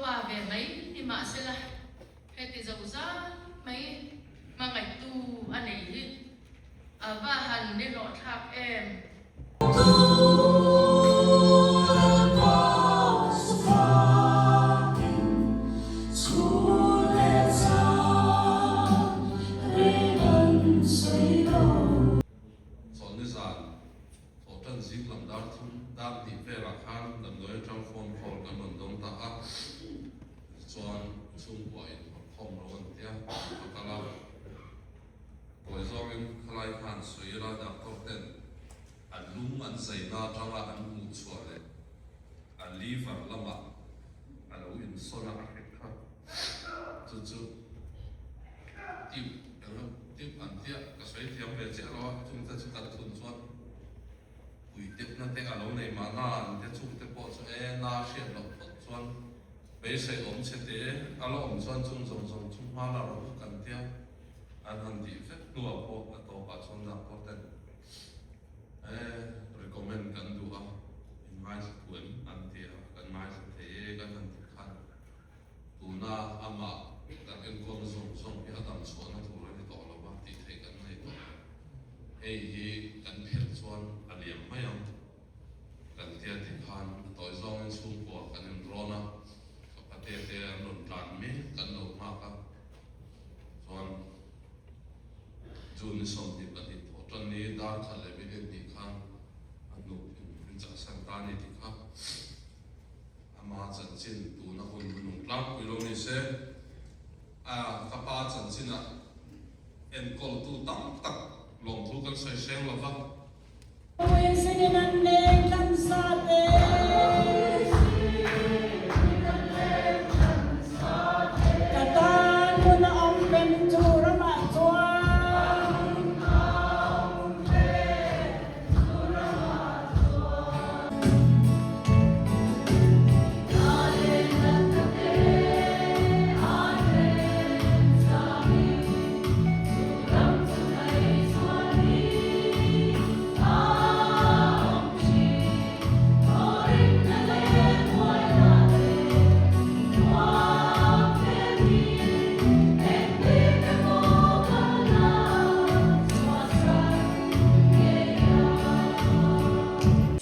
pa ve mai ni mahsela heti zo zai mai hmangaihtu a nei hi a va han nihlawhthlak em. Chawlhni zan thawhtan zing lam dar thum dar hnih velah khan damdawi atang phone call kan rawn dawng ta a, tichuan chhungkua in khawm lo an tia a kal a. Tawi zawngin khalai khan sawi ila doctor ten a lung an zaina atanga an hmuh chhuah leh a liver lamah a lo insawn a, a hret kha chu chu tube eng tube an tia ka sawi thiam ve chiah lo a, chungte chu kan thun chuan pui tepna te a lo nei mahna an tia chungte pawh chu e na hriat loh phawt chuan beisei awm chhe te a la awm chuan chung zawng zawng chu hma la rawh u kan tia. An han tih vek hnuah pawh a tawpah chuan doctor ten e recommend kan duh a, in ngaithla thu em an ti a, kan ngaithla thei e kan han ti khan tuna amah kan enkawl zawng zawng hi a dam chhuahna tur a ni tawh lo va tih theih kan nei tawh lo. Hei hi kan phelh chuan a liam mai ang kan tia ti khan a tawi zawngin chhungkua kan inrawn a, ka pate te an rawn tlan mek kan lo nghak a. Chuan June ni 22 thawh tan ni dar khat leh minute hnih khan a hnuk in min chahsan ta a ni tih kha ama chanchin tuna hun hnung tlangpui lo ni se, a ka pa chanchinah enkawltu tam tak lawmthu kan sawi hreng lo va.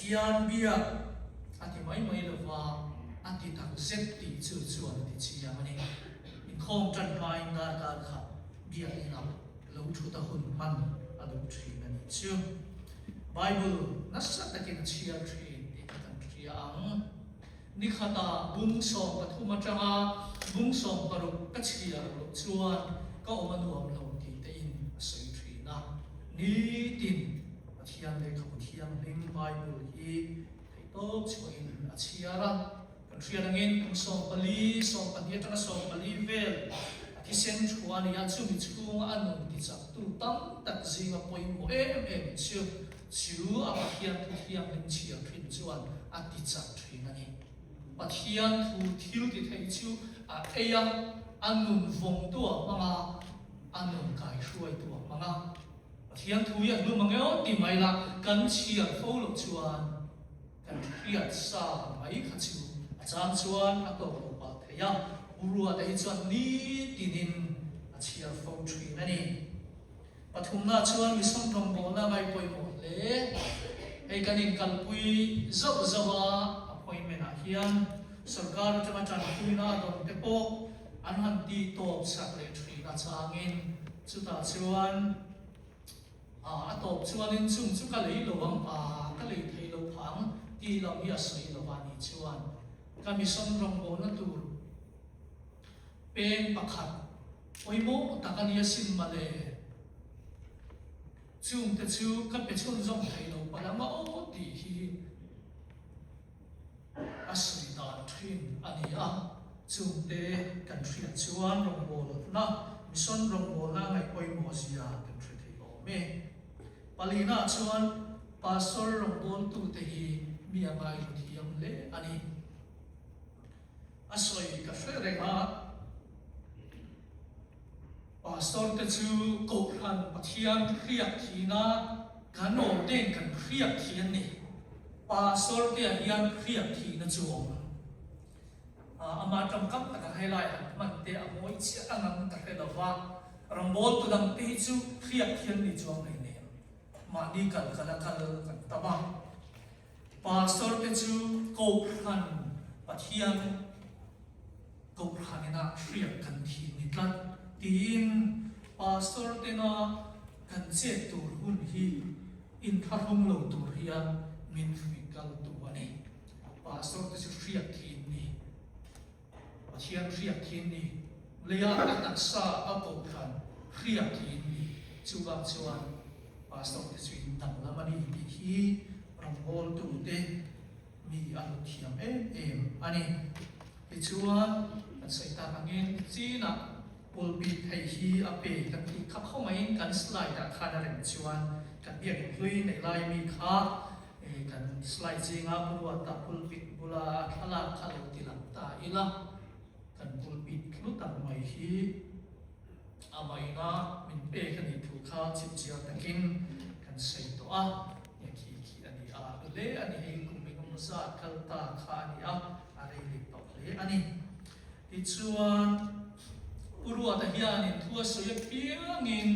Thian biak a ti mai mai lova, a ti tak zet tih chu chuan a ti chiang a ni. Inkhawm tan hmain darkar khat biak inah lo thut a hun hman a duh thin a nih chu. Bible nasa takin a chhiar thin tih kha kan hria ang. Ni khatah bung 13 atanga bung 16 ka chhiar loh chuan ka awm a nuam lo tih tein a sawi thin a. Nitin Pathian lehkhabu thianghlim Bible hi theihtawp chhuahin a chhiar a. Kan hriat angin kum 14, 12 atanga 14 vel a thisen thu a ni a, chumi chhunga a nun tichaktu tam tak zinga pawimawh em em chu chu a Pathian thu thianghlim chhiar thin chuan a tichak thin a ni. Pathian thu thil ti thei chu a ei a, a nun vawngtu a hmang a, a nun kaihruaitu a hmang a. Pathian thu hi a hlum ang emaw ti mai la, kan chhiar fo loh chuan Kan hriat sa mai kha chu a chang chuan a tawk lo pah thei a, Uruate hi chuan nitinin a chhiar fo thin a ni. Pathumna chuan mission rawngbawlna ngai pawimawh hle. Hei kan inkalpui zauh zauh a, appointment ah hian sorkar atanga tanpuina a dawn te pawh an han ti tawp sak leh thin a changin chutah chuan A tawp chuanin chung chu ka lei lo ang, a ka lei thei lo phah ang tih lam hi a sawi lo a nih chuan ka mission rawngbawlna tur peng pakhat pawimawh tak a nia sin male. Chungte chu ka pe chhunzawm thei lo palh ang a aw tih hi A sawi dan thin a ni a, chungte kan hriat chuan rawngbawlna, mission rawngbawlna ngaih pawimawh zia kan hre thei awm e. Palina chuan Pastor rawngbawltute hi mi a ngaihlu thiam hle a ni. A sawi ka hre reng a, Pastor te chu Kohhran Pathian hriak thina kan awm tein kan hriak thi an ni. Pastor te ah hian hriak thihna chu awm. Amah tawngkam taka helai han hman te a mawi chiah ang ang ka hre lo va, rawngbawltu dang te hi chu hriat hian ni chuang hlei nem. Mahni kal kal a kal kan tam a. Pastor te chu Kohhran Pathian Kohhran ina hriat kan thin ni tlat tiin Pastor tena kan chet tur hun hi inthlahrung lo tur hian min hruih kal tu a ni. Pastor te chu hriat thin ni, Pathian hriat thin ni, leia a taksa a kohhran hriat thin ni, chuvang chuan Pastor te chu in danglam a ni tih hi rawngbawltu te mi a hlut thiam em em a ni. Tichuan, kan sawi tak angin chinah pulpit thei hi a pe kan tih kha khawngaihin kan slide ah khan a rem chuan kan biakinn hlui neih lai mi kha Kan slide zinga Puruata pulpit bula thlalak kha lo ti lang ta ila, kan pulpit hlu tak mai hi a maina min pek a nih thu kha chipchiar takin kan sawi tawh a, nia khi khi a ni a, hle a ni hei kum engemaw zat kal ta kha a ni a, a rei leh tawh hle a ni. Tichuan Puruata hianin thu a sawi apiangin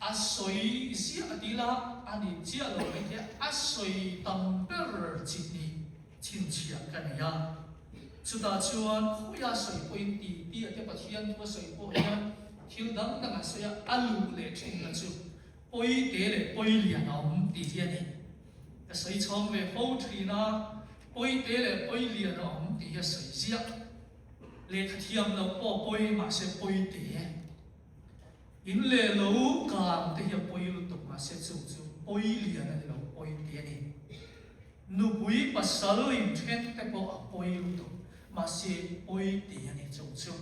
A sawi ziah a ti la, a nih chiah lo mai hi a sawi tam ber chi hnih chhinchhiah ka nei a. Chutah chuan khawiah sawi pawhin ti ti a te Pathian thu a sawi pawh hian thil dang dang a sawi a, a luh leh thin na chu pawi te leh pawi lian a awm tih hi a ni. Ka sawi chhawng ve fo thin a, pawi te leh pawi lian a awm tih hi a sawi ziah. Lehkha thiam loh pawh pawi mahse pawi te. In leh lo kang te hi a pawi lutuk mahse chu chu pawi lian a ni lo, pawi ti a ni. Nupui pasal inthen te pawh a pawi lutuk mahse pawi ti a ni chung chu.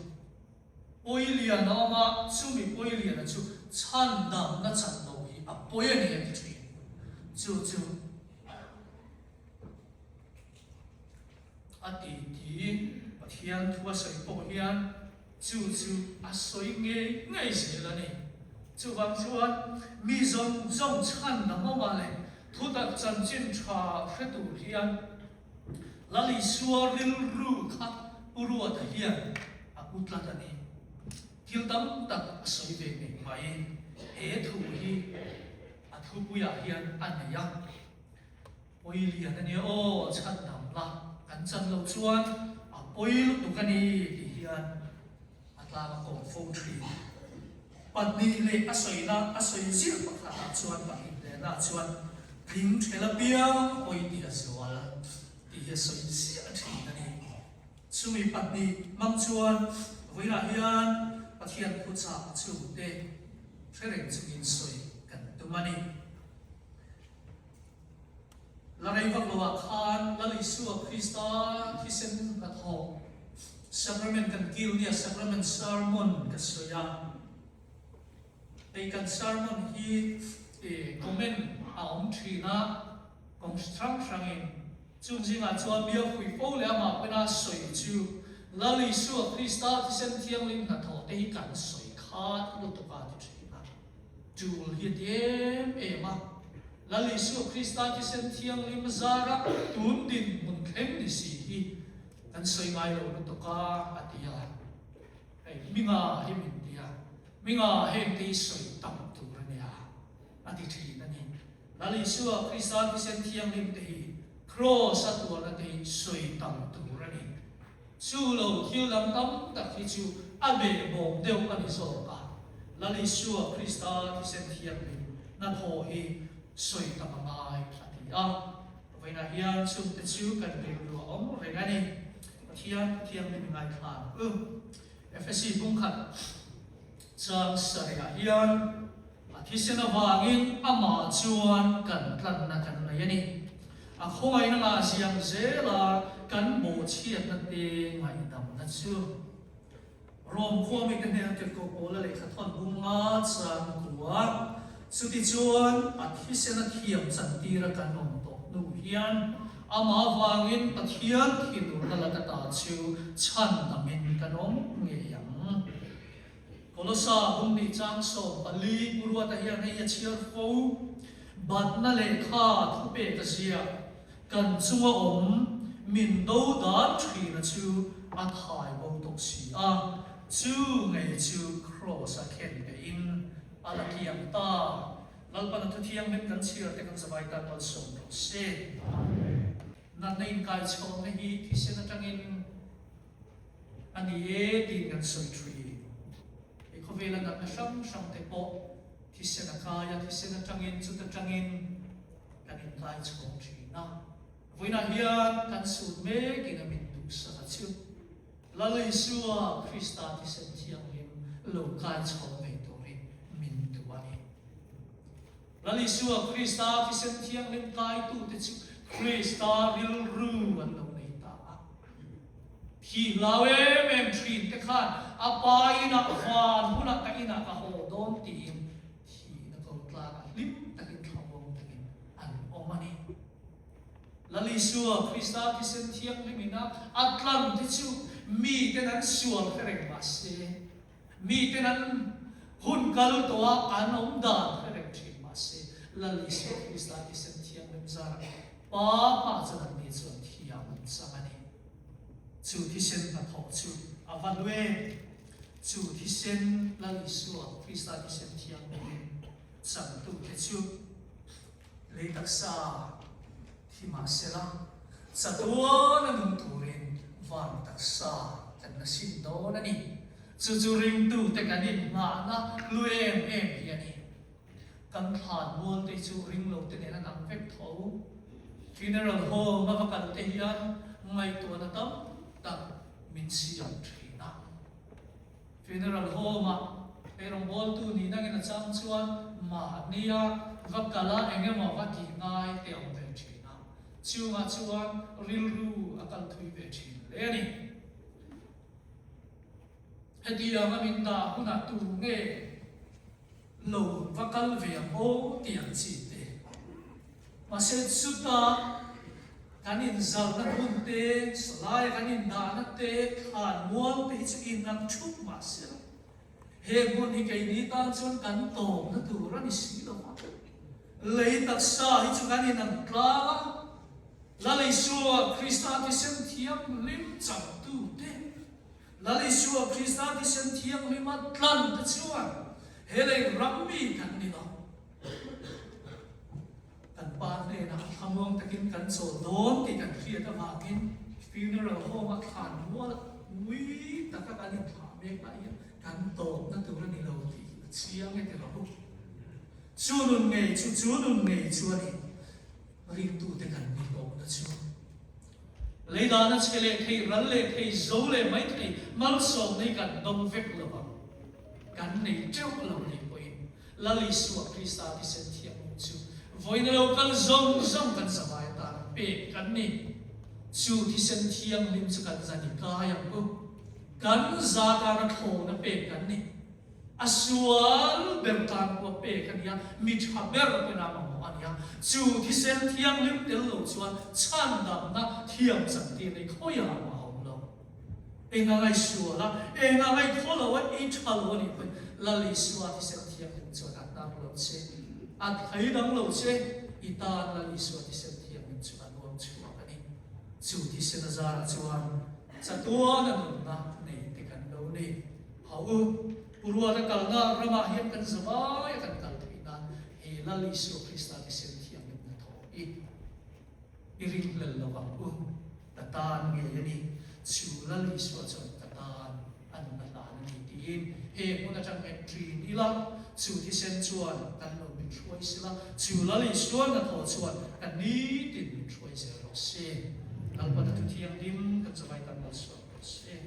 Pawi lian a awm a, chumi pawi liana chu chhan damna chan lo hi a pawi a ni a ti thin. Chu chu a ti ti Pathian thu a sawi pawh hian Chu chu a sawi ngei ngei zel a ni. Chuvang chuan mi zawng zawng chhan na mawma leh thutak chanchin tha hre tur hian Lal Isua rilru kha Pu Ruata hian a pu tlat a ni. Thil tam tak a sawi ve ngei mai. He thu hi a thupuiah hian a nei a. Pawi lian a nia aw, chhan dam la, kan chan loh chuan a pawi lutuk a ni tih hian a tlang a kawm fo thin. Pahnih leh a sawina a sawi ziah pakhatah chuan pahnih lehna chuan tling thel apiang pawi tih a zual tih hi a sawi ziah thin a ni. Chumi pahnih hmang chuan vawiinah hian Pathian thuchah chhungte hre reng chungin sawi kan tum a ni. La rei vak lo ah khan Lal Isua Krista thisen hnathawh Sacrament kan kil nia Sacrament Sermon ka sawi a. Hei kan sermon hi comment a awm thin a, kawng hrang hrangin. Chung zingah chuan bia hui fo leh amah pawhin a sawi chu Lal Isua Krista thisen thianghlim hnathawh te hi kan sawi khat lutuk a ti thin a. Tul hi a ti em em a, Lal Isua Krista thisen thianghlim zara tun dinhmun thleng ni si hi kan sawi ngai lo lutuk a, a ti a. Hei, Minga hi min ti a, Minga heng te hi sawi tam tur a nia, a ti thin a ni. Lal Isua Krista thisen thianghlim te hi Kraws a tuarna te hi sawi tam tur a ni. Chu lo thil dang tam tak hi chu a behbawm deuh a ni zawk a, Lal Isua Krista thisen thianghlim hnathawh hi sawi tam a ngai a ti a. Vawiinah hian chungte chu kan rilru a awm reng a ni. Pathian Thianghlim i ngaithla ang u. Efesi bungkhat chang sarihah hian a thisen avangin amah chuan kan tlanna kan nei a ni. A khawngaihna ngah ziang zela kan bawhchhiatna te ngaihdamna chu Rom khua mite hnena tirhkoh Paula lehkha thawn bung nga chang kua. Chutichuan a thisena thiam chantira kan awm tawh hnu hian amah avangin Pathian thinurna laka ta chu chhandamin kan awm ngei ang. Kolosa bung nih chang 14 Pu Ruata hian hei a chhiar fo. Batna lehkha thupek a ziak, Kan chunga awm min do dan thina chu a. a thai bo tawh si a, chu ngei chu Kraws a khen behin a la kiang ta. Lalpan a thuthianghlim kan chhiar te kan zavai tan malsawm rawh se. Natna inkai chhawmna hi thisen atangin a ni e tiin kan sawi thui. He khawvela natna hrang hrang te pawh thisen a kai a, thisen atangin chuta tangin kan inkai chhawm thin a. Vawiinah hian kan sut mekin a min duhsak a chu. Lal Isua Krista thisen thianghlim lo kai chhawm ve turin min duh a ni. Lal Isua Krista thisen thianghlim kaitute chu Krista rilru an lo nei ta a. Thi hlau em em thin te khan a pa inah van hunah ka inah ka haw dawn tiin thihna ko tlangah hlim takin thlawm takin an awm a ni. Lal Isua Krista thisen thianghlim ina a tlan te chu miten an sual hre reng mah se, Miten an hun kal tawh a, an awm dan hre reng thin. Mahse, Lal Isua Krista thisen thianghlim zarah Pa hma chuan an ni chuan thiam an chang a ni. Chu thisen hnathawh chu a va hlu em! Chu thisen Lal Isua Krista thisen thianghlim changtute chu lei taksa thi mahsela chatuan a nung turin van taksa kan la sim dawn a ni. Chu chu ringtute kan inngahna hlu em em hi a ni. Kan thlan mualte chu ringlote nen an ang vek tho. Funeral home a va kalte hian ngaihtuahna tam tak min siam thin a. Funeral home ah ei rawngbawltu nih nangin a chang chuan mahnia va kal a eng emaw va tih ngai te a awm ve thin a, chungah chuan rilru a kal thui ve thin hle a ni. Hetiang a min dah hunah tu nge lo va kal ve ang aw tih ang chi te. Mahse chutah kan inzalna hmun te, salaia kan indahna te, thlan mual te hi chu inang thup mahse he hmun hi keini tan chuan kan tawmna tur a ni si lo va. Lei taksa hi chu kan inang tlang a, Lal Isua Krista thisen thianghlim changtu te, Lal Isua Krista thisen thianghlima tlan te chuan he lei ram mi kan ni lo. Kan pa hnenah thlamuang takin kan chawl dawn tih kan hriat avangin funeral home-a thlan mual ngui taka kan inthlah mek lah hian kan tawpna tur a ni lo tih hi a chiang e ti rawh u. Chu nun ngei chu chu nun ngei chu a ni ringtute kan ni tawpna chu. Leidana chhe leh thei, ral leh thei, zo leh mai thei malsawmna hi kan dawng vek lo ang. Kan nei teuh lo nih pawhin Lal Isua Krista thisen thianghlim chu vawiin lo kal zawng zawng kan zavai atan pek kan ni. Chu thisen thianghlim chu kan zan i kai ang u. Kan za tana thlawna pek kan ni. A sual ber tan pawh pek a ni a, mi tha ber pawhin a mamawh a ni a. Chu thisen thianghlim tel lo chuan chhandamna thiam chantir nei khawiah mah a awm lo. Eng a ngaihsual a, eng a ngaihkhaw lo a, i tha lo a nih pawhin Lal Isua thisen thianghlim chuan a hnar lo che, a thei dang lo che, i tan Lal Isua thisen thianghlim chu a nuam chhuak a ni. Chu thisen a zarah chuan chatuan a nunna nei te kan lo ni. Hau u, Pu Ruata kalna ramah hian kan zavai a kan kal theih nan he Lal Isua Krista thisen thianghlim hnathawh hi I ringhlel lo ang u, ka tan ngei a ni, chu Lal Isua chuan ka tan a nun a hlan a ni tiin he hmun atang hian ṭin ila, chu thisen chuan kan lo min hruai sela, chu Lal Isua hnathawh chuan ka nitin min hruai zel rawh se. Lalpan a thu thianghlim kan zavai tan malsawm rawh se.